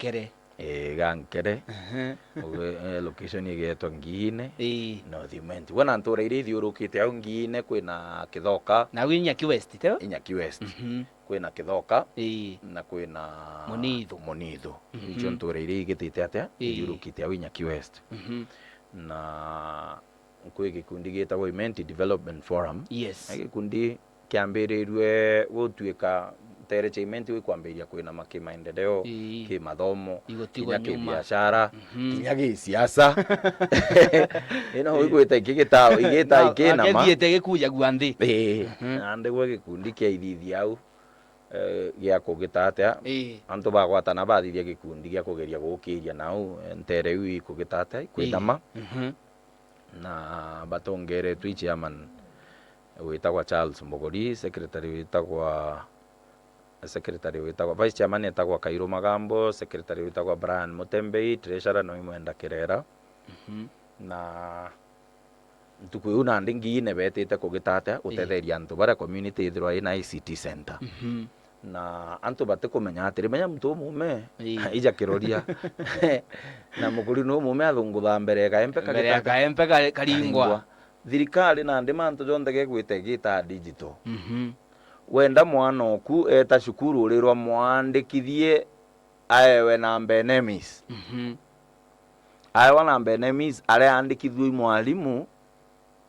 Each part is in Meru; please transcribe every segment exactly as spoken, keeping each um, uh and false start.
Kere. Eh, ga Nkere. Ehe. Uge-, eh, location igeetwa Ngiine. Ii. North Imenti. Wona ntuura iria ithiurukite au Ngiine, kwina Kithoka. Na winya ki West, teo? Inya ki West. Mhm. Kwina Kithoka. Ii. Na kwina Munithu. Munithu. Mhm. Icio ntuura iria igitite atia? Ii. Ithiurukite au inya ki West. Mhm. Na kwi gikundi gitagwa Imenti Development Forum. Yes. Na gikundi kiambirirue gutuika ntere cia Imenti gwi kwambiria kwinama ki maendeleo, ii, ki mathomo, igotigwa kinya ki nyuma. Biashara, mhm, kinya gi siasa. Ino, ii, igwita ikigita, igita na ikinama. Akethiite gikujagua nthi. Ii, mhm, na ndigwe gikundi kia ithithia au, eh, gia kugita atia. Ii. Antu bagwatana bathithia gikundi gia kugeria gukiria nau, eh, ntere iu ikugita atia, ii, kwinama. Mhm. Na batongeretwe i chairman witagwa Charles Mbogori, secretary witagwa, secretary witagwa, vice chairman etagwa Kairu Magambo, secretary witagwa Brian Mutembei, treasurer no Imwenda Kirera. Mhm. Na ntuku iu nandi Ngiine betite kugita atia, ii, gutetheria antu baria community ithirwa ina I C T center. Mhm. Na antu batikumenya atiri, menya muntu umume, ii, ija kiroria. Na mukuri ni umume athungutha mbere ya kaempe. Mbere ya kagita atia? Kaempe ka-, karingwa. Karingwa. Thirikari nandi mantu jonthe gegwita igita digital. Mhm. Wenda mwana oku eta cukuru urirwa mwandikithie aewe namba ya NEMIS. Mhm. Aewa namba ya NEMIS, areandikithua i mwalimu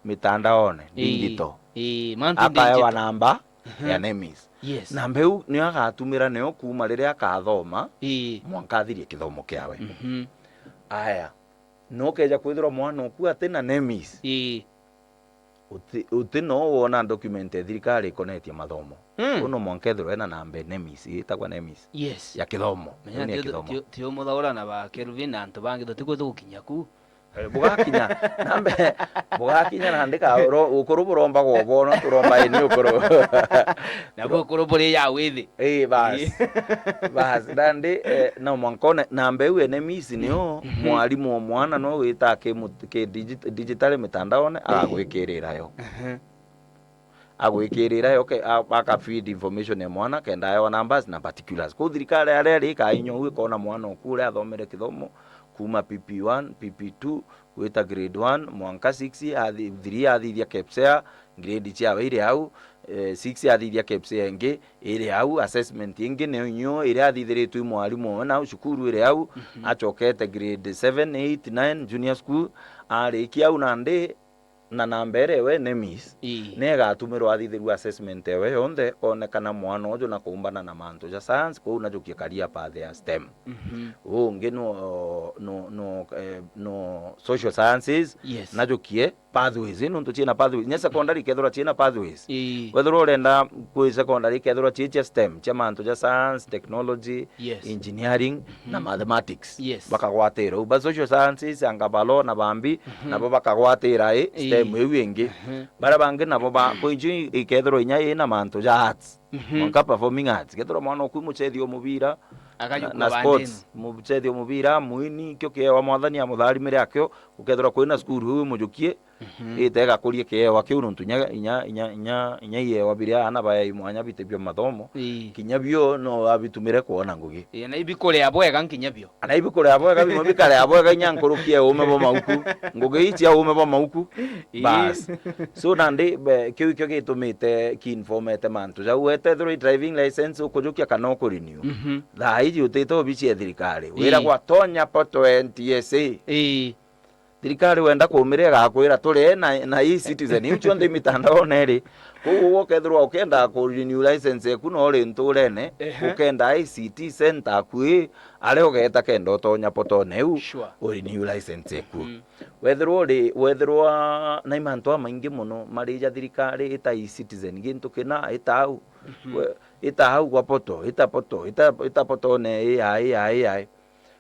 mitandaone, ii, digital. Ii, mantu akaewa digital. Namba, mhm, ya NEMIS. Yes. Namba iu nio agatumira nio kuuma riria akathoma, ii, mwanka athirie kithomo kiawe. Mhm. Aya, no keja kwithirwa mwana oku atina NEMIS. Ii. Uti, uti no wona document ya thirikari ikonetie mathomo. Mm. Uno mwanka ethirwa ena namba ya NEMIS, itagwa NEMIS. Yes. Ya kithomo. Menya. Iu ni ya ti, kithomo. Ti, ti umuthaura na ba Kelvin na antu bangi, tutikwithwa gukinya ku. Eh, bugakinya, nambe, bugakinya nandi ka, ro-, ukuru burombagwa ubono, turomba ini ukuru. Nabu ukuru buri ya withi. Ii, bas. Ii. Bas, nandi, eh, no mwanka one, namba iu ya NEMIS nio, mhm, mwarimu o mwana no wita ki mut-, ki digit-, digitally mitandaone, ii, agwikirira yo. Aha. Agwikirira yo ke-, a-, aka feed information ya mwana kenda aewa numbers na particulars. Kwou thirikari aria iri ikainya uu ikona mwana oku uria athomere kithomo kuuma P P one, P P two, gwita grade one, mwanka six, athi-, three athithia KPSEA, grade ciawe iri au, eh, six athithia KPSEA ingi iri au, assessment ingi niyo inyo iria athithiritwe i mwarimu owe nau cukuru iri au, mhm, acokete grade seven, eight, nine, junior school, arikia au nandi na namba iria ewe NEMIS, ii, ni igatumirwa athithirua assessment ewe yonthe, onekana mwana uju na kuumbana na mantu ja science, kwou najukie career path ya STEM. Mhm. Uu ungi no, no, no, eh, no social sciences, yes, najukie pathways, nontu ciina pathways. Nya secondary ikethirwa ciina pathways. Ii. Wethirwa urenda kwi secondary ikethirwa cii cia STEM, cia mantu ja science, technology, yes, engineering, na, mhm, mathematics. Yes. Bakagwatira u. Ba social sciences, anga ba law na bambi, mhm, nabo bakagwatira i, ii, STEM iu ingi. Mhm. Baria bangi nabo ba, kwi nju ikethirwa inya ina mantu ja arts. Mhm. Mwanka performing arts. Kethirwa mwana oku muchethi o mubira, na, akajukua na sports, bandini. Muchethi o mubira, muini, kio kiewa mwathani amutharimire akio, ukethirwa kwina cukuru iu imujukie, mhm, ite igakuria kiewa kiu, nontu inya, inya, inya, inya, inya iewa biria aana baei mwanya biti bio mathomo, ii, kinya bio no abitumire kwona ngugi. Ii, na ibikuria bwega nkinya bio. Ana ibikuria bwega, bimwe bikaria bwega inya nkuruki ya uume bwa mauku. Ngugi ii cia uume bwa mauku. Ii. Bas. So, nandi, be, kiu ikio gitumite kiinformete mantu jau. Wetethirwa i driving license ukujukia kana ukurenew. Mhm. Thaa iji utite obici ya thirikari. Ii. Wiragwa tonya portal ya N T S A. Ii. Thirikari wenda kumiria igakwira, "Turi na, na e-Citizen iu cionthe mitandaone ri." Koguo ugwe ukethirwa ukenda ku renew license eku na uri nturene, ehe, ukenda I C T center akui, aria ugeeta kenda utonya potone iu, sure, u renew license eku. Mm. Wethirwa uri, wethirwa na i mantu amaingi mono mari ja thirikari, ita e-Citizen, gintu kina, ita au, mhm, we, ita au gwa poto, ita poto, ita, ita potone ii, ai, ai, ai.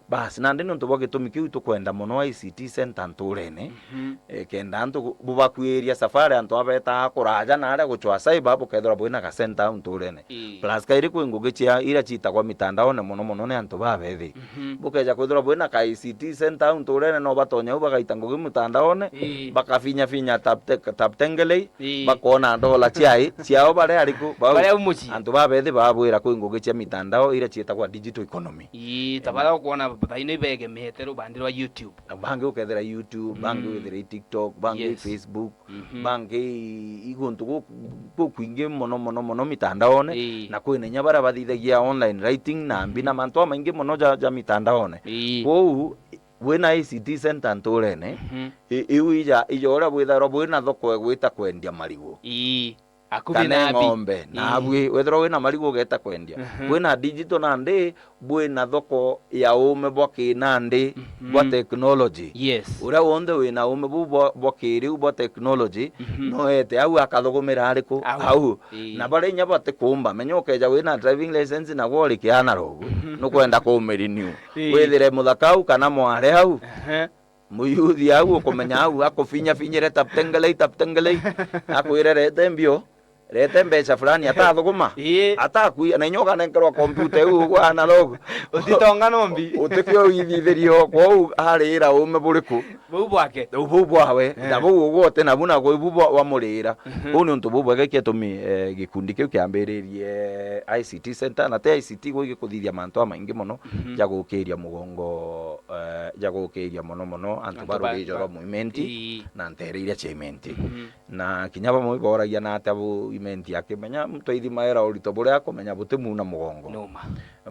Basi, nandi niuntu bwa gitumi kiu tukwenda mono I C T center nturene, mhm, eh, kenda antu bu-, bubakuiria safari, antu abetaa kuraja na aria gucwa cyber, bukethirwa bwina ga center au nturene. Ii. Plus kairi kwi ngugi cia iria ciitagwa mitandaone mono mono ni antu babethi. Mhm. Bukeja kwithirwa bwina ka I C T center au nturene, no batonya au bagaita ngugi mitandaone, ii, bakafinya finya tap te-, tap tengelei, ii, bakona ndola ciai, ciao baria ariku, bau. Baria au mucii. Antu babethi babwira kwi ngugi cia mitandao iria ciitagwa digital economy. Ii, ta baria ukwona thaino ibegemete rubandi rwa YouTube. Na bangi ukethira YouTube, bangi, mm, withire i TikTok, bangi, yes, Facebook, mhm, bangi i, i guntu gu-, gukwingi mono, mono, mono mitandaone, ii, na kwina inya baria bathithagia online writing na mbi na, mhm, mantu amaingi mono ja, ja mitandaone. Ii. Kwou, wina I C T center nturene, mhm, i-, iu ija, ija uria bwithairwa bwina thoko igwita kwendia marigu. Ii. Akubi kana na abi, ng'ombe, na, ii, abui, wethirwa wina marigu ugeeta kwendia. Mhm. Kwina digital nandi, bwina thoko ya uume bwa kinandi, mhm, bwa technology. Yes. Uria wonthe wina uume buu bwa, bwa kiriu bwa technology, mhm, no eete au akathugumira ariku? Au. Au. Ii. Na baria inya batikuumba, menya ukeja wina driving license na gwe uri kiana rogu, mhm, nukwenda kumirenew. Ii. Withire muthaka au kana mware au. Ehe. Muyuthi au ukumenya au akufinyafinyire, taptengelei, taptengelei. Akwire, "Rete mbio, rete mbeca fulani," atathuguma. Ii. Atakuia, na inya ukanenkerwa kompyuta iu ugwa analog. Utitonga nombi. Utikio withithirio, kwou arira uume buriku? Buu bwake. Buu bwawe, eh, na buu ugwote nabu na kwi buu bwa-, wamurira. Mhm. Buu ni untu bubwega kiatumi, eh, gikundi kiu kiambiririe I C T center, na ti I C T gwi gikuthithia mantu amaingi mono, mhm, ja gukiria mugongo, eh, ja gukiria mono mono antu, antu ba, ba rugijo rwa Mwimenti, ii, na ntere iria cia Imenti. Mhm. Na kinya bamwe boragia na atia bu Imenti akimenya, muntu aithimaira urito buria akumenya butimuna mugongo. Numa.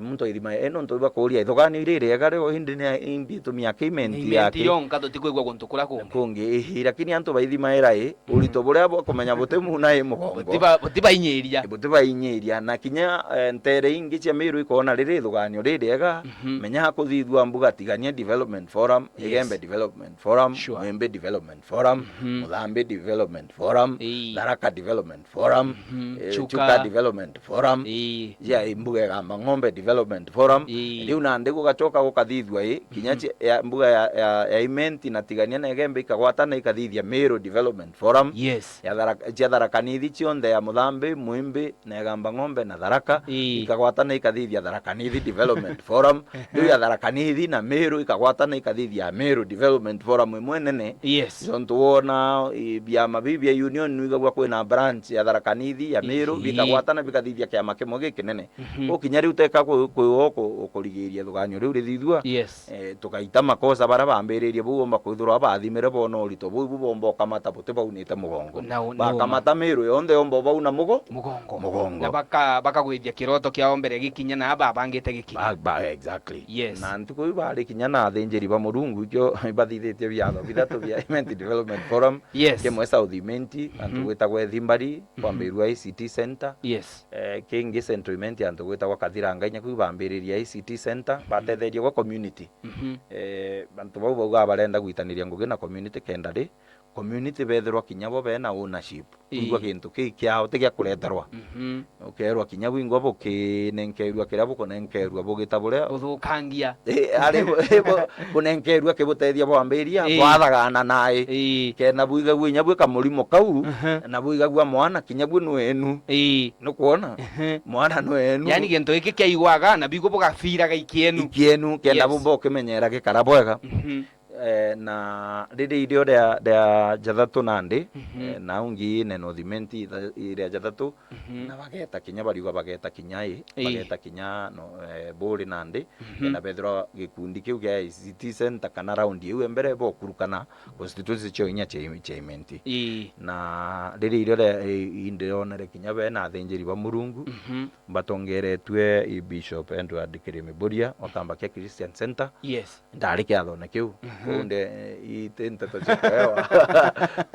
Muntu aithimaira, ino ntu bakuria ithuganio iri riega rio indi ni imbi itumi ake Imenti yake. Imenti yonka tutikwigua guntu kuria kungi. Kungi, ihi, lakini antu baithimaira i, mhm, urito buria bwa kumenya butimuna i mugongo. Butiba-, butibainyiria. Butibainyiria. Na kinya, eh, ntere ingi cia Miru ikona riri ithuganio ririega, mhm, menya kuthithua mbuga Tigania Development Forum, yes, Igembe Development Forum, sure, Mwimbi Development Forum, mhm, Muthambi Development Forum, ii, Tharaka Development Forum, mhm, eh, Chuka. Chuka Development Forum, ii, ya mbuga Igamba Ng'ombe Development Forum. Ii. Riu nandi gugacoka gukathithua i, kinya, mhm, ci-, ya mbuga ya, ya, ya Imenti na Tigania na Igembe ikagwatana ikathithia Miru Development Forum. Yes. Ya Tharaka-, cia Tharaka Nithi cionthe, ya Muthambi, Mwimbi, na Igamba Ng'ombe na Tharaka, ii, ikagwatana ikathithia Tharaka Nithi Development Forum. Riu ya Tharaka Nithi na Miru ikagwatana ikathithia Miru Development Forum imwe nene. Yes. Jontu wona, i, biama biu bia union nwigagua kwina branch ya Tharaka Nithi, ya Miru, ii, bikagwatana bikathithia kiama kimwe gikinene. Mhm. Ukinya riu teka ku-, kwi o ku-, ukurigiria ithuganio riu rithithua. Yes. Eh, tugaita makosa baria bambiririe bau, bomba kwithirwa bathimire bona urito buu, ibu bomba ukamata buti baunite mugongo. Na u-, na uma. Bakamata Miru yonthe yomba ubauna mugo-, mugongo. Mugongo. Na baka-, bakagwithia kiroto kiao mbere gikinya na babangite gikinya. Ba-, ba-, exactly. Yes. Na ntuku iu bari kinya na athinjiri ba Murungu, ikio bathithitie biatho bithatu bia Imenti Development Forum. Yes. Kimwe South Imenti, antu, mhm, gwitagwa Ethimbari, mhm, kwambirua I C T center. Yes. Eh, kingi Central Imenti antu gwitagwa Kathiranga, inya kuu bambiririe I C T center, mhm, batetherie gwa community. Mhm. Eh, antu bau baugaa barenda gwitaniria ngugi na community kenda ri, community bethirwa kinya bo bena ownership. Ii. Kwigua gintu kii kiao, ti gia kureterwa. Mhm. Ukerwa kinya bwingwa bukinenkerua kiria bukunenkerua bugita buria. Buthukangia. Eh, ari bu-, bu-, bunenkerua kibutethia bwambiria, ii, bwathagana nai. Ii. Kenda bwigagua inya bwi kamurimo kau, aha, na bwigagua mwana kinya bwi nwenu. Ii. Nukwona? Ehe. Mwana nwenu. Yaani gintu giki kiaigwaga na bigu bugabiraga ikienu. Ikienu, kenda, yes, bumba ukimenyera gikara bwega. Mhm. Eh, na riri irio ria, ria jathatu nandi, mhm, eh, na ungi ine no thimenti itha-, iria jathatu, mhm, na bageta kinya bariuga bageta kinya i, ii, bageta kinya no, eh, buri nandi, mhm, na bethirwa gikundi kiu gia I C T center kana round iu e mbere bokurukana constituency cio inya cia, cia Imenti. Ii. Na riri irio ria, i, indirionere kinya bena athinjiri ba Murungu, mhm, batongeretue i Bishop Edward Kirimi Buria wa Kambakia Christian Center. Yes. Ndari kiathone kiu. Mhm. Kuu nde, i, ti nteto cia kuhewa.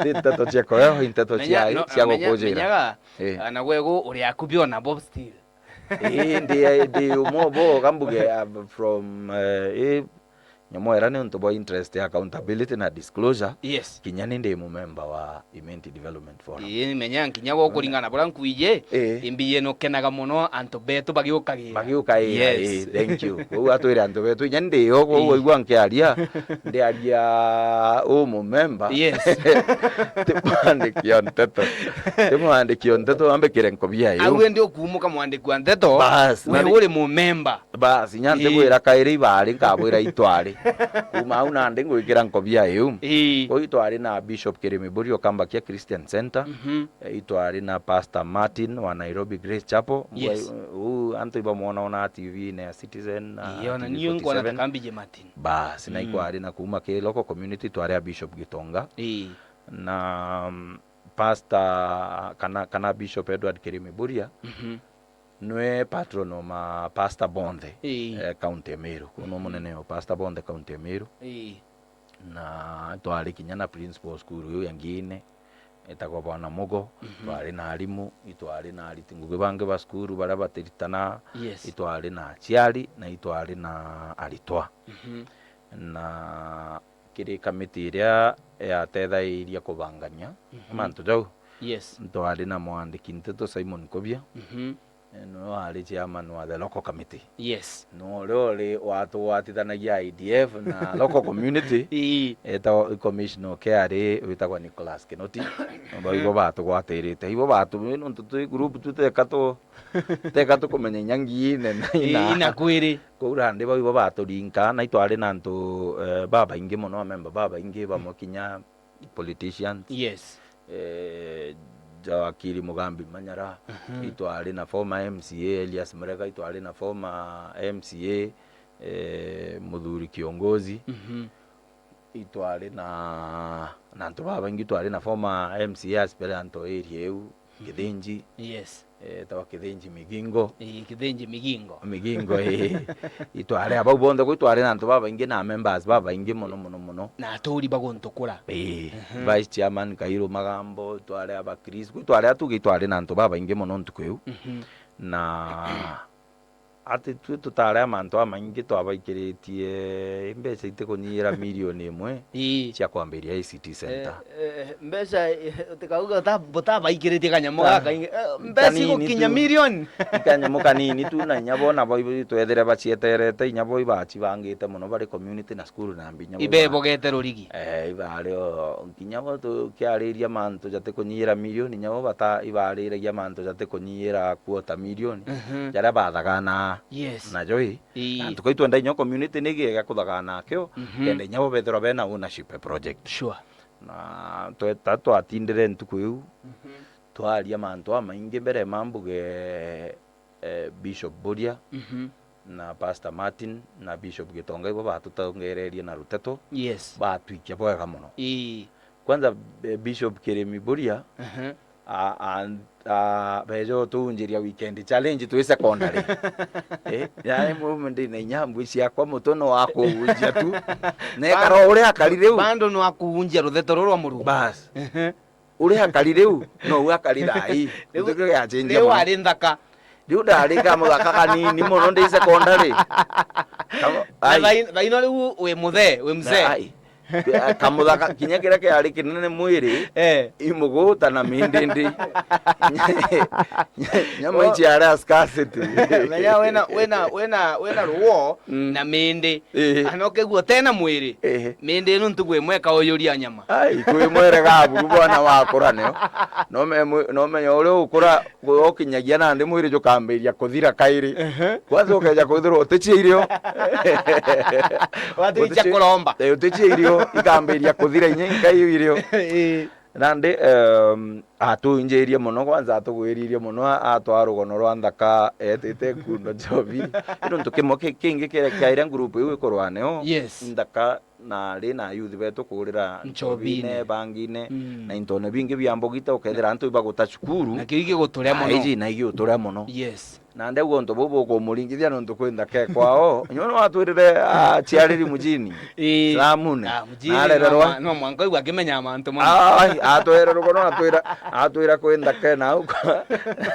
Ti nteto cia kuhewa, i nteto cia, no, cia menya, gukujira. Menyaga, eh, ah, na gwegu uri akubi ona bo still. Ii, ndi, ndi umwe bo, kambuge, ah, from, eh, i, Nyamwera ni untu bwa interest ya accountability na disclosure. Yes. Kinya ni ndi mumemba wa Imenti Development Forum. Ii, menya nkinya gwo kuringana na buria nkwiji, Ii. imbi yenu kenaga muno antu betu bagiukagira. Bagiukagira, Yes. ii, thank you. Kou atwire antu betu, inya ndi o, kou Ii. waigua nkiaria, ndiaria u mumemba. Yes. Ti mwandiki o nteto. Ti mwandiki o nteto, ambikire nkobia iu. Au indi ukumuka mwandiki wa nteto, Bas, we na ri- uri mumemba. Bas, inya Ii. ntigwira kairi ibari, nkabwira itwari. Kuma au nandi ngwikira nkobia iu. Ii. Kou itwari na Bishop Kirimi Buri Okamba kia Christian Center. Mhm. Eh, itwari na Pastor Martin wa Nairobi Grace Chapel. Yes. Mbwa-, uu antu ibamwona ona T V-ine ya Citizen na Ii, ona T V niyo nkona forty-seven. Takambije Martin. Bas, na Mm. ikwari na kuma ki local community twari a Bishop Gitonga. Ii. Na, mm, Pastor kana, kana Bishop Edward Kirimi Buria, Mhm. nwe patron o ma pastor bonthe, Ii. eh, county ya Meru. Kuno Mhm. munene o pastor bonthe county ya Meru. Ii. Na twari kinya na principal school iu yangi ine, etagwa Bwana Mugo, Mhm. twari na arimu, itwari na ariti ngugi bangi ba cukuru baria batiritana, Yes. itwari na aciari, na itwari na aritwa. Mhm. Na kiri kamiti iria yatethairirie kubangania Mhm. mantu jau, Yes. ntwari na mwandiki nteto Simon Kobia, Mhm. eh, niwe wari chairman wa the local committee. Yes. Niwe uria uri watugwatithanagia I D F na local community. Ii. Etagwa commissioner o K R A witagwa Nicholas Kinoti. Bau ibo batugwatirite. Ibo batu-, nontu twi group tu teka tu-, teka tukumenya inya ngiine na Ii, ina. Ina kwiri. Kou randi bau ibo baturinka, na itwari na antu, eh, babaingi mono, amemba babaingi, bamwe kinya politicians. Yes. Eh, ja wakiri Mugambi Manyara, Mhm. itwari na former M C A Elias Murega, itwari na former M C A, eh, Muthuri Kiongozi, Mhm. itwari na, na antu babaingi, itwari na former M C A aspirant o area iu, Mhm. Kithinji. Yes. Eh, etagwa Kithinji Migingo. Ii, Kithinji Migingo. Migingo, ii. Itwari abau bonthe, kwi twari na antu babaingi na members babaingi mono, mono, mono. Na aturi ba guntu kura. Ii. Mhm. Vice chairman Kairu Magambo, itwari aba Chris, kwi twari atuge itwari na antu babaingi mono ntuku iu. Mhm. Na ati twi tutari a mantu amaingi twabaikiritie mbeca itikunyiyira milioni imwe Ii. cia kwambiria I C T center. Eh, eh, mbeca, eh, utikauga uta-, butabaikiritie kanyamu Ka-, gaka ingi. Eh, mbeca kanini igukinya tu. Milioni. Ni kanyamu kanini tu, na inya bo nabo ibo twethire bacieterete, inya bo ibacibangite mono bari community na cukuru na mbi, inya bo iba-, ibebogete rurigi. Eh, ibari o, kinya bo tukiariria mantu jatikunyiyira milioni, inya bo bata-, ibariragia mantu jatikunyiyira quarter milioni, Mhm. jaria bathagana Yes. najo i. Ii. Na ntuku itwenda inya community ni giega kuthagana nakio, Mhm. kenda inya bo bethirwa bena ownership ya project. Sure. Na tweta twatindire ntuku iu, Mhm. twaria mantu amaingi mbere ma mbuge, eh, Bishop Buria Mhm. na Pastor Martin na Bishop Gitonga ibo batutongererie na ruteto, Yes. batwikia bwega mono. Ii. Kwanza, eh, Bishop Kirimi Buria, Mhm. a, a, a, bejo tuunjiria weekend challenge twi secondary. Eh, yaani mume ndi na inya mbwi ciakwa mutwe no wa kuunjia tu. Nekara uria akari riu. Bando no akuunjia rutheto ruru rwa Murungu. Bas. Mhm. Uria akari riu, no u akari thaa ii. Riu, ntuku ya change riu mono. Ari nthaka. Riu ndari kamuthaka kanini mono ndi secondary. Kamo-, na ai. Thain-, thaino riu wi muthe, wi mzee. Na ai. Kamuthaka kinya kiria kiari kinene mwiri, Eh. imuguta na mindindi. Nyama Oh. ici ari a scarcity. Menya wena, wena, wena, wena ruo Mm. na mindi. Ii. Ana ukigua utena mwiri, Ii. mindi ino ntugu imwe ikauyuria nyama. Ai, kwi mwere gaburu bwana wakura nio. No me-, no menya uria ukura, ukinyagia nandi mwiri jukambiria kuthira kairi. Ehe. Kwanza ukeja kwithirwa utichia irio. Watu icha Utichia-, kuromba. Eh, utichia irio, ikambiria kuthira inya inka iu irio. Ii. Nandi, em, atwinjirie mono, kwanza atugwiririe mono, a-, atwaa rugono rwa nthaka, etite Kundo Njobi. Ni nontu kimwe ki-, kingi kiria kiaira ngurupu iu ikurwa nio, Yes. nthaka na ri na youth betu kurira Njobine. Njobine, bangine, Mm. na intone bingi bia mbugite, ukethira antu ibaguta cukuru. Na kiu giguturia Na mono. iji, na iji uturia mono. Yes. Na ndauga untu buu bukumuringithia nontu kwi nthaka kwao. Inya ni watwirire aciariri mujini. Ii. Slamune. Ah, mujini, Narererwa. No mwa-, no mwanka igua akimenya mantu mamwe. Ai, atwere rugono, atwira, atwira kwi nthaka na au kwa-,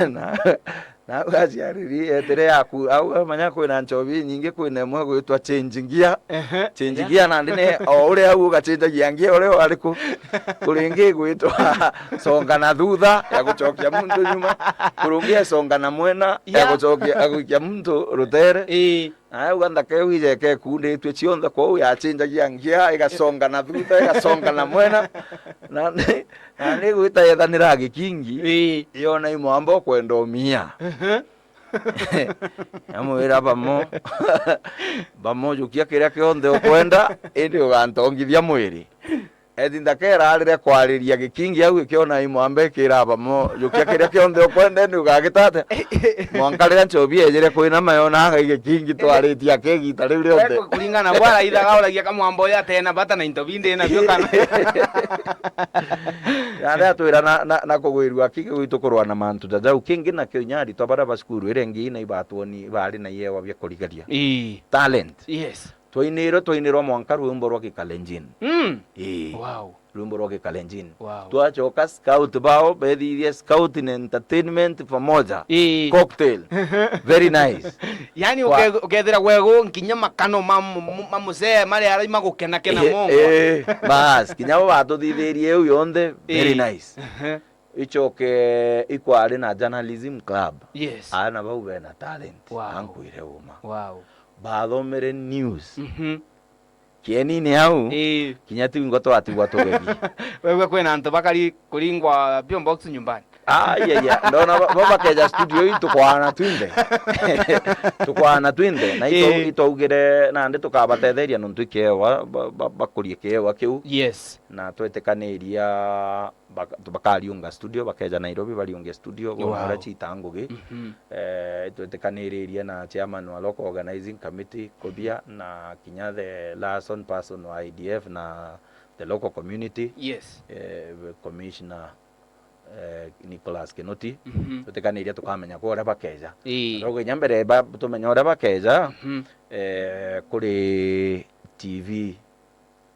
na, Na au aciariri etire yaku, au amanya kwina nchobi inyingi, kwina imwe gwitwa change gear. Ehe. Change gear nandi ni o uria au ugacenjagia ngia uria wari ku. Kuri ingi gwitwa songa na thutha ya gucokia muntu nyuma. Kuri ungi esonga na mwena ya gucokia, ya guikia muntu rutere. Ii. Na au nthaka iu ija ikekunditue cionthe kwou, yacenjagia ngia, igasonga na thutha, igasonga na mwena. Na ni, na ni gwita yethanira gikingi, ii, yona imwamba ukwenda umia. Ehe. Amwira bamo, bamo jukia kiria kionthe ukwenda, indi ugantongithia mwiri. Eti ndakerarire kwariria gikingi au ikiona imwamba ikira bamo, jukia kiria kionthe ukwenda, indi ugagitate. Mwanka riria nchobi ejire kwina mayona aga gikingi twaritie akegita riu rionthe. Kuringana na bwara ithaga uragia kamwamba uyu atena bata na into bindi na bio kana. Nandi atwira na, na, na kugwirua aki gwitu kurwa na mantu jajau. Kingi nakio inya aritwa baria ba cukuru iria ingi ina ibatwoni ibari na iewa bia kurigaria. Ii. Talent. Yes. Twainirwe, twainirwa mwanka rwimbo rwa Gikalenjin. Mm. Ii. Wow. Rwimbo rwa Gikalenjin. Wow. Twachoka scout bao bethithia scout na entertainment pamoja. Ii. Cocktail. Very nice. Yani kwa uke-, ukethira gwego nkinya makano ma mu-, ma musee mari arai magukena kena. Ii, mongo. Ii, bas, kinya bo batuthithirie iu yonthe, very nice. Ehe. Ichoke ikwari na journalism club. Yes. Aana bau bena talent. Wow. Ankwire uma. Wow. Bathomere news. Mhm. Kienini au, ii, kinya tiu ngo twatigwa tugethi. Wewe kwina antu bakari kuringwa P O box nyumbani. Ah, iya, iya. Ndona bo, bo bakeja studio ii tukwaana twinthe. Tukwaana twinthe. Na ito-, ii, itwaugire nandi tukabatetheria nontu ikiewa, ba, ba, bakurie kiewa kiu. Yes. Na twetikaniria baka-, tu-, bakariunga studio, bakeja Nairobi bariunge studio, bona uria, wow, ciita ngugi. Mhm. Eh, twetikaniririe na chairman wa local organizing committee, Kobia, na kinya the liaison person wa I D F na the local community, yes, eh, commissioner, eh, Nicholas Kinoti. Mhm. Twetikanirie tukamenya kwa uria bakeja. Ii. Rau kinya mbere ba-, tumenya uria bakeja, mhm, eh, kuri T V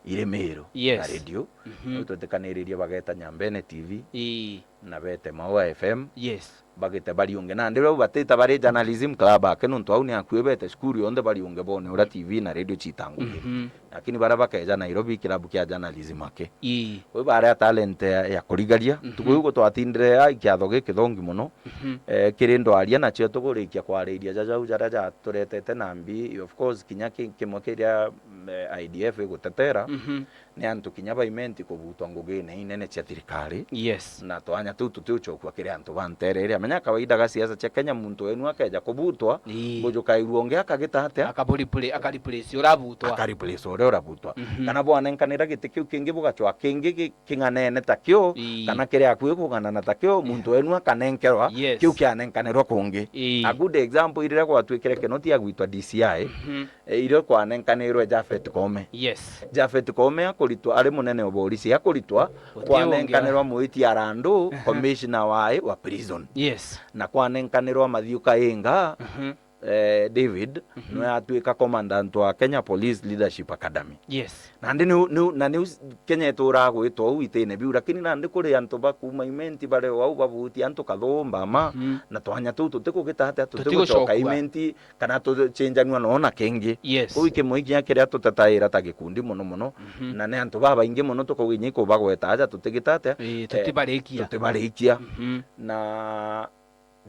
iri Meru, yes, na radio. Mhm. Riu twetikaniririe bageta Nyambene T V, ii, na bete Maua F M, yes, bagite bariunge. Nandi riu batita bari journalism club ake, nontu au ni akui bete cukuru yonthe bariunge bone uria T V na radio citangugi. Mhm. Lakini baria bakeja Nairobi, kirabu kia journalism ake. Ii. Uu baria talent ya, ya kurigaria. Mhm. Tuku iu gutwatindire ai kiatho gikithongi mono. Mhm. Eh, kiri ndwaria nacio tugurikia kwariria jajau jaria jaturetete na mbi. Of course, kinya ki-, kimwe kiria, mm, eh, I D F igutetera, mhm, ni antu kinya ba Imenti kubutwa ngugine inene cia thirikari. Yes. Na twanya tuu tutiuchokua kiri antu ba ntere iria. Menya kawaida ga siasa cia Kenya, muntu wenu akeja kubutwa, ii, bujukairua ungi akagita atia? Akaburiple-, akariplace uria abutwa. Akariplace uria urabutwa. Mhm. Kana bwanenkanira giti kiu kingi bugachwa kingi gi-, king'anene ta kio, ii, kana kiri akui kung'anana ta kio, muntu wenu akanenkerwa, yes, kiu kianenkanirwa kungi. Ii. A good example, iriria gwatwikire Kinoti agwitwa D C I, mhm, eh, irio kwanenkanirwe Japhet Koome. Yes. Japhet Koome akuritwa ari munene wa borisi, akuritwa, guti ungi, kwanenkanirwa Mwiti Arandu, aha, commissioner wa, wa prison. Yes. Na kwanenkanirwa Mathiu Kainga, mhm, eh, David, mhm, niwe atuika commandant wa Kenya Police Leadership Academy. Yes. Nandi niu, niu, na niu Kenya ituraga gwitwa uu itine biu, lakini nandi kuri antu ba kuuma Imenti bari o au babutia antu kathumba ma, mhm, na twanya tuu tutikugita atia, tutigucoka, tutigucokua Imenti, kana tucenjanua noo na kingi. Yes. Kuu ikimwe kinya kiria tutetaira ta gikundi mono mono, mhm, na ni antu babaingi mono tukauga inya ikubagweta aja tutigita atia? Ii, eh, tutibarikia. Tutibarikia. Mhm. Na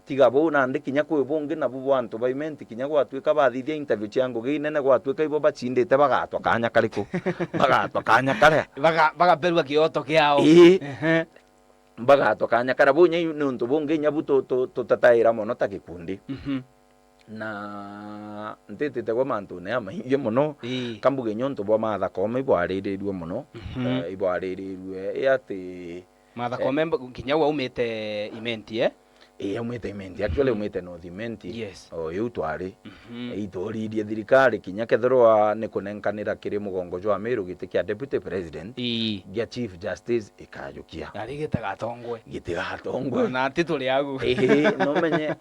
tiga buu, nandi kinya kwi bungi nabu bwa antu ba Imenti, kinya gwatuika bathithia interview cia ngugi inene, gwatuika ibo bacindite, bagatwa kanya kariku? Bagatwa kanya karia? Baga-, bagaperua kioto kiao. Ii. Ehe. Bagatwa kanya karia? Buu inya ni untu bungi inya bu tu-, tu-, tutetaira mono ta gikundi. Mhm. Na ntitite gwa mantune jamaingi mono. Ii. Kambuge inya untu bwa Martha Koome ibwaririrue mono. Mhm. Eh, ibwaririrue, i ati Martha, eh, Koome mb-, kinya uu aumite Imenti, eh? Ii, aumite Imenti. Actually, aumite North Imenti. Yes. O iu twari. Mhm. Ituririe thirikari kinya kethirwa ni kunenkanira kiri mugongo jwa Meru giti kia deputy president, ii, gia chief justice ikajukia. Ari gitigatongwe. Gitigatongwe. Ona ati turi agu. Ii, no menye.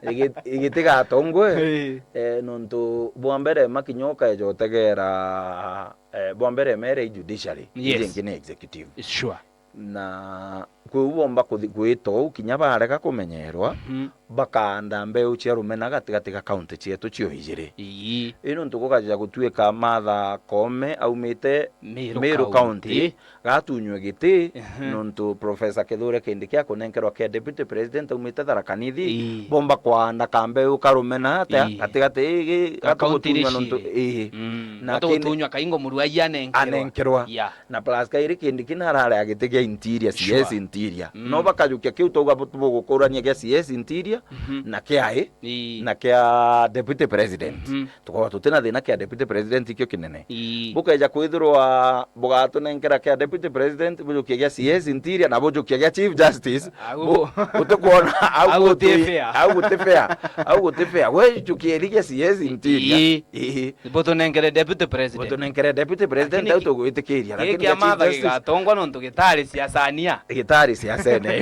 Git-, gitigatongwe. Ii. Eh, nontu bwa mbere makinya ukeja utegera, eh, bwa mbere mere i judiciary, yes, iji ingi ni executive. Sure. Na Kwou bomba kuthi-, gwita uu kinya barega kumenyerwa, Mhm. bakaanda mbeu cia rumena gatigati ga kaunti cietu cio ijiri. Ii. Ii nontu gukaja gutuika Martha Koome aumite Meru Meru County, County. gatunywe giti, Mhm. nontu Professor Kithure Kindiki akunenkerwa kia Deputy President aumite Tharaka Nithi, Ii. bomba kwaanda ka mbeu ka rumena atia, Ii. gatigati ii, Ka kaunti gatugutunywa ici nontu, ii. ii. Mm. Na Gatugutunywa kindi kaingo murua ii anenkerwa. anenkerwa. Yeah. Na plus kairi Kindiki narari a giti gia interior, Sure. C S interior. Mm. No bakajukia kiu twauga bu-, bugukurania gia C S interior Mhm. na kia i, Ii. na kia deputy president. Mhm. Tukorwa tutina thina kia deputy president ikio kinene. Ii. Bukeja kwithirwa bugatunenkera kia deputy president, bujukie gia C S interior na bujukie gia chief justice. Au Bu-, utikwona au au guti guti-, fair. au guti fair. Au guti fair. We jukie gia C S interior. Ii. Ii. Butunenkere deputy president. Butunenkere deputy president, Lakini au ki-, tugwitikiria, giki lakini kia gia Chief Martha Justice gigatongwa nontu gitari siasania. Gitari siasene.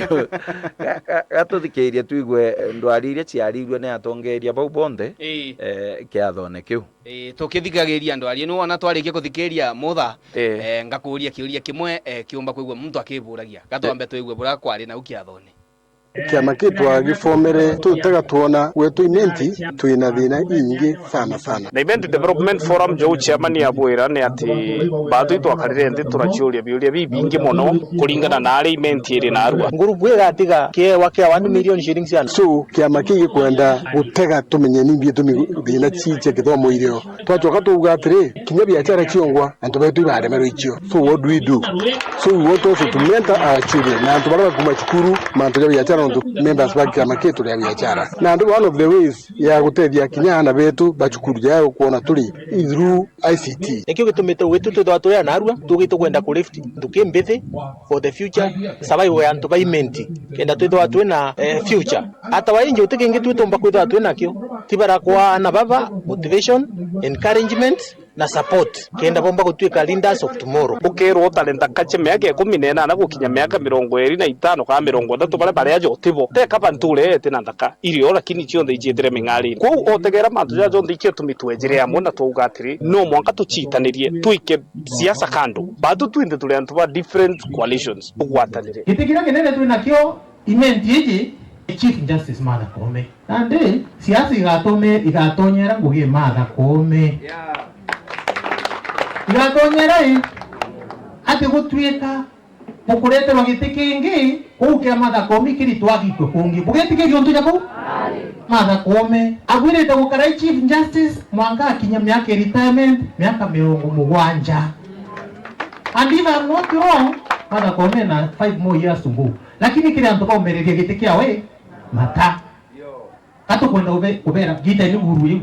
Ga-, ga-, gatuthikirie twigue, eh, ndwari iria ciarirue ni atongeria bau bonthe, Ii. eh, kiathone kiu. Ii, tukithikagiria ndwari ino, wona twarikia kuthikiria Mutha, Ii. eh, ngakuria kiuria kimwe, eh, kiumba kwigua muntu akiburagia. Gatwambe twigue buria kwari nau kiathone. Kiama kii twagifomere tutega twona gwetu Imenti twina thina iingi sana sana. Na Imenti Development Forum, jou chairman abwira ni ati baatwi twakarire nthi turaciuria biuria bibingi mono kuringana na aria Imenti iri narua. Ngurubu igatiga kiewa kia one million shillings and So, kiama kii gikwenda gutega tumenye nimbi itumi thina ci cia kithomo irio. Twacoka twauga atiri, kinya biachara ciongwa, antu betu ibaremerwe icio. So what do we do? So we want also to mentor our children. Na antu baria bakuma cukuru, mantu ja biachara, nontu members ba kiama kii turi a biachara. Na antu, one of the ways ya gutethia kinya aana betu ba cukuru ja kuona turi is through I C T. Nikio gitumite gwitu twithwa turi a narua, tugite kwenda ku lift nthuki mbithi for the future survival ya antu ba Imenti. Kenda twithwa twina, eh, future. Otherwise, ingi uti kingi twi tumba kwithwa twinakio. Ti bara kwa aana baba, motivation, encouragement, na support, kenda bomba gutwika leaders of tomorrow. Ukeerwa utare nthaka cia miaka ikumi na inana gukinya miaka mirongo iiri na itano kana mirongo ithatu, baria bari aja utibo. Teka banture iti na nthaka irio, lakini cionthe iciitire ming'arini. Kwou otegera mantu jaja jonthe ikio tumi twejire amwe na twauga atiri, no mwanka tuciitanirie, twike siasa kando. Batu twinthe turi antu ba different coalitions, ugwatanire. Giti kiria kinene twinakio Imenti iji ni Chief Justice Martha Koome. Nandi siasa igatome-, igatonyera ngugi Martha Koome. Igatonyera i, ati gutwika bukureterwa giti kingi kuu kia Martha Koome kiri twagikwe kungi. Bugetikiria untu ja kuu? Martha Koome abwirite gukara i Chief Justice mwanka akinya miaka ya retirement, miaka mirongo mugwanja. And if I'm not wrong, Martha Koome na five more years to go. Lakini kiri antu baumereria giti kiawe, mata. Ka tukwenda ube-, kubera giteni uhuru iu.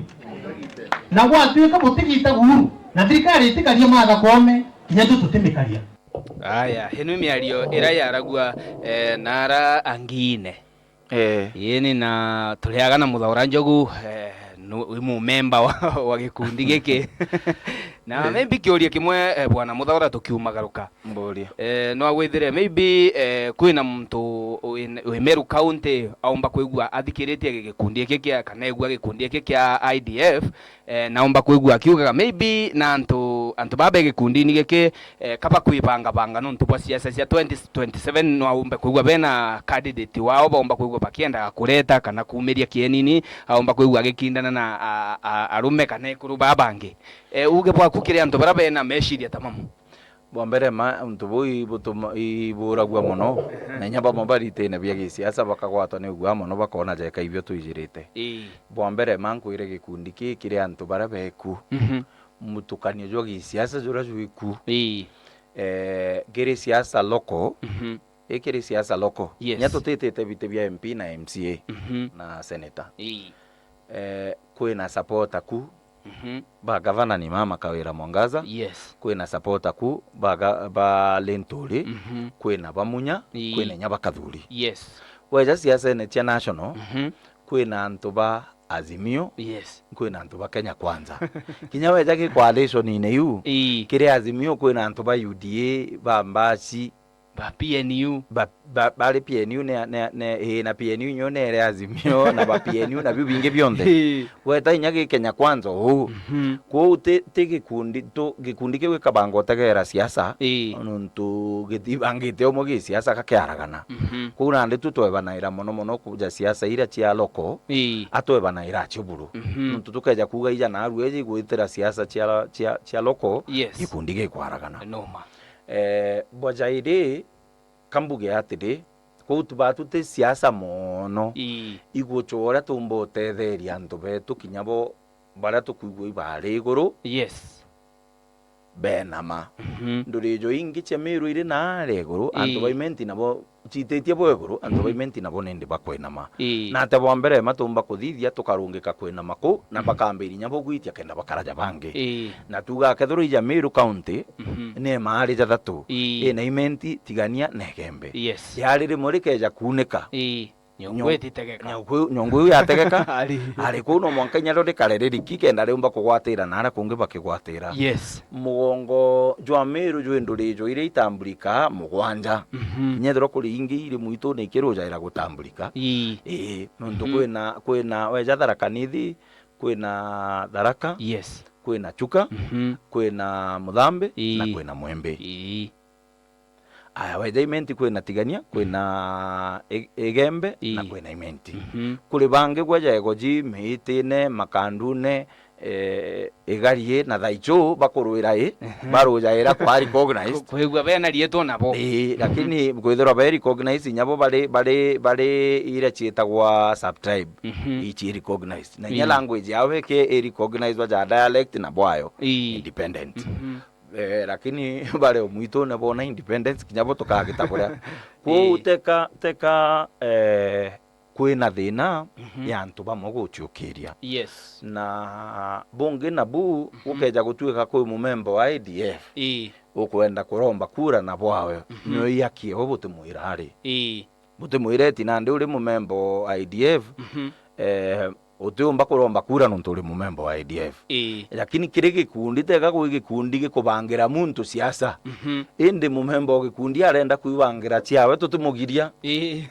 Na gwatuika butigita uhuru, na thirikari itikaria Martha Koome, kinya tu tutimikaria. Aya, ino miario ira yaragua, eh, na ara angine. Eh. Ini na turiaga na Muthaura Njogu, eh, nu-, wi mumemba wa, wa gikundi giki. Na maybe kiuria kimwe, eh, Bwana Muthaura, tukiumagaruka. Mburia. Eh, no agwithire maybe, eh, kwina muntu wi, wi Meru County aumba kwigua athikiritie gi-, gikundi giki kia, kana egua gikundi giki kia I D F, eh, na aumba kwigua akiugaga maybe na antu, antu baba gikundini giki, eh, kaba kwibangabanga nontu bwa siasa cia twenty twenty-seven, no aumbe kwigua bena candidate wao, baumba kwigua bakiendaga kureta kana kuumiria kienini, aumba kwigua agikindana na a, a, arume kana ekuru baa bangi. Eh, uge bwaku kiri antu bara bena meciria ta mamu? Bwa mbere ma, untu buu ibutuma-, iburagua mono, Ehe. na inya bamwe baritine bia gisiasa bakagwatwa ni uguaa mono, bakona jeka ibio twijirite. Ii. Bwa mbere ma nkwire gikundi kii kiri antu baria beku, Mhm. mutukanio jwa gisiasa juria jwiku. Ii. Eh, kiri siasa local, Mhm. ii kiri siasa local. Yes. Inya tutitite biti bia M P na M C A Mhm. na senator. Ii. Eh, kwina supporter ku, Mhm. ba gavana ni Mama Kawira Mwangaza, Yes. kwina supporter ku ba ga-, ba Linturi, Mhm. kwina ba Munya, Ii. kwina inya ba Kathuri. Yes. Weja siasene cia national, Mhm. kwina antu ba Azimio, Yes. kwina antu ba Kenya Kwanza. Kinya weja gi coalition-ine iu, Ii. kiri Azimio kwina antu ba U D A, ba Mbasi, Ba P N U. Ba, ba, bari P N U ne, ne, ne, ii, na P N U nyo nere Azimio na ba P N U na biu bingi bionthe. Ii. Gweta inya gi Kenya Kwanza uu. Mhm. Kwou ti, ti gikundi tu, gikundi kiu gikabanga utegera siasa. Ii. Nontu gitibangite umwe gi siasa gakiaragana. Mhm. Kwou nandi tu twebanaira mono mono kuja siasa iria cia loko. Ii. Atwebanaira acio buru. Mhm. Nontu tukeja kuuga ija narua iji igwitira siasa cia, cia, cia loko. Yes. Gikundi gikwaragana. Noma. Eh, bwa jairi, ka mbuge atiri, kwou tu batu ti siasa mono. Ii. Igucwa uria tumba utetheria antu betu kinya bo baria tukwigua ibari iguru. Yes. Benama. Mhm. Ndurijo ingi cia Miru iri naari iguru, antu Ii. ba Imenti nabo ciititie bo iguru, antu ba Mhm. Imenti nabo nindi bakwinama. Ii. Na ate bwa mbere matumba kuthithia tukarungika kwinama kuu, na Mhm. bakambiriria inya bo gwitia kenda bakara ja bangi. Ii. Na tuuga akethirwa ija Miru County, Mhm. ni maari jathatu. Ii. Ina Imenti, Tigania na Igembe. Yes. Yari rimwe rikeja kuunika. Ii. Nyongo Nyo-, ititegeka. Nyongo, nyongo iu yategeka. Ari. Ari kuu no mwanka inya rio rikare ririki kenda riumba kugwatira na aria kungi bakigwatira. Yes. Mugongo jwa Miru jwi ndurijo iria itambulika mugwanja. Mhm. Kinya ethirwa kuri ingi iri mwitune ikirujaira gutambulika. Ii. Ii, nontu Mhm. kwina, kwina weja Tharaka Nithi, kwina Tharaka, Yes. kwina Chuka, Mhm. kwina Muthambi, na Ii. kwina Mwembe. Ii. Aya, weja Imenti kwina Tigania, kwina I-, Igembe, na Ii. kwina Imenti. Mhm. Kuri bangi gweja Egoji, Miitine, Makandune, eh, Igarie na Thaichu bakurwira i, Mhm. barujaira kwa recognize. Ku-, kwigua bena rietwa nabo. Ii, Mhm. lakini kwithirwa be recognize inya bo bari, bari, bari iria ciitagwa subtribe. Mhm. Ici recognized. Na inya Ii. language yao eke i recognized baja dialect na bwayo. Ii. Independent. Mhm. Eh, lakini bari o mwitune bona independence kinya bo tukagita buria. Kwou Ii. teka, teka, eh, kwina thina Mhm. ya antu bamwe guciukiria. Yes. Na bungi nabu Mhm. gukeja gutuika kwi mumemba wa I D F, Ii. ukwenda kuromba kura na bwawe, Mhm. nio iakie we butimwira ari. Ii. Butimwire eti nandi uri mumemba o I D F, Mhm. eh, utiumba kuromba kura nontu uri mumemba wa I D F. Ii. Lakini kiri gikundi, tega gwi gikundi gikubangira muntu siasa. Mhm. Indi mumemba o gikundi arenda kwibangira ciawe, tutimugiria. Ii.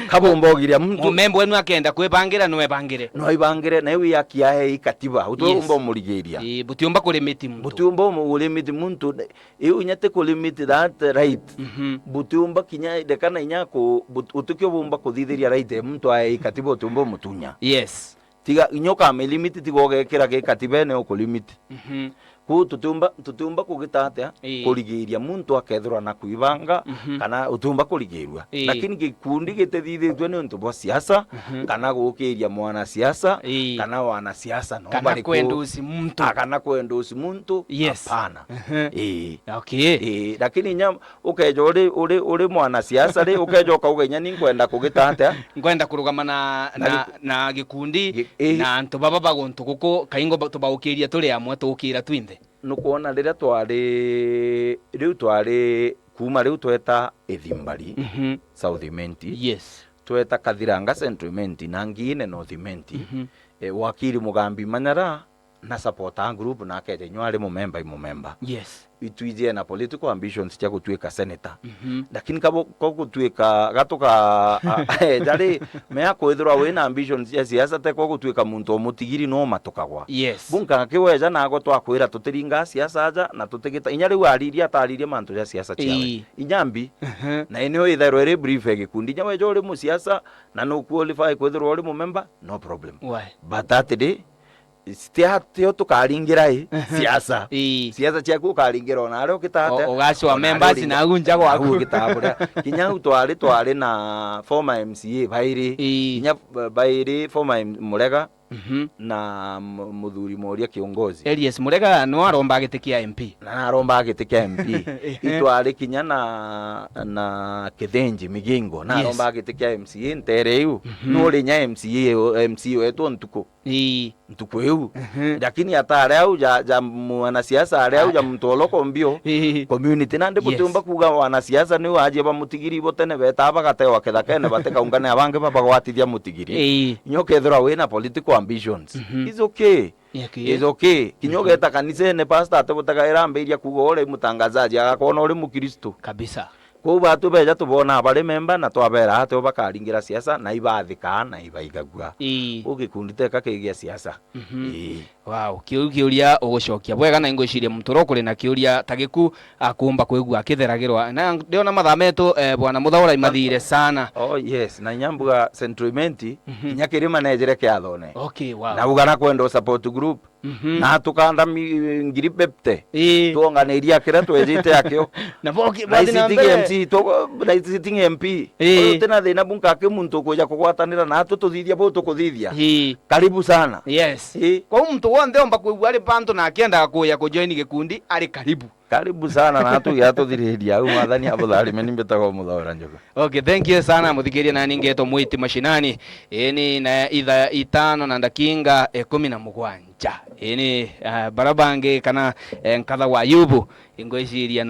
Kabumba ugiria muntu. Mumemba wenu akenda kwibangira, no ebangire. No ibangire, na iu yaki ae i katiba, utiumba Yes. umurigiria. Ii, butiumba kulimiti muntu. Butiumba umu-, ulimiti muntu. Iu inya ti kulimit that right. Mhm. Butiumba kinya, ndeka na inya ku-, but-, utikio bumba kuthithiria right e muntu ae i katiba utiumba umutunya. Yes. Tiga inya ukamilimit, tiga ugekira gi katibene ukulimit. Mhm. Kwou tutiumba, tutiumba kugita atia? Ii. Kurigiria muntu akethirwa na kwibanga, Mhm. kana utiumba kurigirua. Ii. Lakini gikundi gitithithitue ni untu bwa siasa, Mhm. kana gukiria mwanasiasa, Ii. kana wanasiasa no Kana bariku. kwendosi muntu. Ah, kana kwendosi muntu. Yes. Hapana. Mhm. Ii. Okay. Ii, lakini inya ukeja uri, uri, uri mwanasiasa ri, ukeja ukauga inya ni nkwenda kugita atia? Nkwenda kurugama na, Na na, gi- na gikundi, Gi-, ii. na antu baba ba guntu guku, kaingo ba-, tubaukiria turi amwe, tuukira twinthe. Nukwona riria twari, riu twari, kuuma riu tweta Ithimbari, Mhm. South Imenti, Yes. tweta Kathiranga Central Imenti, na Ngiine North Imenti, Mhm. eh, wakiri Mugambi Manyara, na supporter group na akeja inywa ari mumemba i mumemba. Yes. Itwiji ena political ambitions cia gutuika senator. Mhm. Lakini kabo, ko gutuika gatuka, a, jari, mea kwithirwa wina ambitions cia siasa, te ko gutuika muntu o mutigiri no matukagwa. Yes. Bunka akiweja nago twakwira tutiringa siasa aja, na tutigita. Inya riu ariria ataririe mantu ja siasa ciawe. Ii. Inya mbi. Mhm. Na inio ithairwa iri brief e gikundi. Inya weja uri musiasa, na no qualify kwithirwa uri mumemba, no problem. Why? But atiri, Ti atio tukaringira i, Ehe. siasa. Ii. Siasa ciaku ukaringira ona aria ukita atia. O-, ugacwa Ona aria members uringa-, na agu nja gwaku. Agu ukita buria. Kinya au twari, twari na former M C A bairi. Ii. Kinya ba-, bairi former M-, Murega Mhm. na mu-, muthuri Moria Kiongozi. Elias Murega no aromba giti kia M P. Na aromba giti kia M P. Ehe. Itwari kinya na, na Kithinji Migingo. Na Yes. aromba giti kia M C A ntere iu. Mhm. Nuri nya M C A o-, M C A wetu ntuku. Ii. Ntuku iu. Ehe. Lakini atari au ja, ja mwanasiasa ari au ja muntu oloko mbio. Ii. Community nandi Yes. butiumba kuuga wanasiasa ni wajia ba mutigiri bo tene betaa bagatewa kithakene batikaungane abangi babagwatithia mutigiri. Ii. Inya ukethirwa wina political ambitions. Mhm. It's okay. Yaki. It's okay. Kinya Mhm. ugeta kanisene, pastor atibutaga irambiria kuuga uri mutangazaji agakwona uri mukristo. Kabisa. Kwou batu beja tubonaa bari memba na twabera atio bakaringira siasa na ibathikaa na ibaigagua. Ii. Kwou gikundi teka kigia siasa. Mhm. Ii. Wow, kiu kiuria ugucokia bwega, na ingwiciria muntu uria ukuri na kiuria ta giku akumba kwigua akitheragirwa. Na ndiona mathaa metu, eh, bwana Muthaura imathire sana. Oh yes, na inya mbuga Central Imenti, mhm, inya kirima nejire kiathone. Okay, wow. Na uga na kwenda support group. Mhm. Na tukanda mi-, ngiri fifty. Ii. Tuonganirie akiria twejite akio. Na boki-, na bathi na sitting mbere. M C, tu-, na sitting M P. Ii. Uyu utina thina bunka aki muntu ukuja kugwatanira na atu tuthithia bu tukuthithia. Ii. Karibu sana. Yes. Ii. Kwou muntu wonthe omba kwigua ari bantu na akiendaga kuya kujoin gikundi, ari karibu. Karibu sana na tugia tuthiriria au mwathani abutharime ni mbitagwo Muthaura Njogu. Okay, thank you sana muthikiria, nani ngetwo Mwiti Mashinani. Ii ni na itha itano na ndakinga ikumi na mugwanja. Ii ni, ah, bara bangi kana, eh, nkatha wa Yubu ingwiciria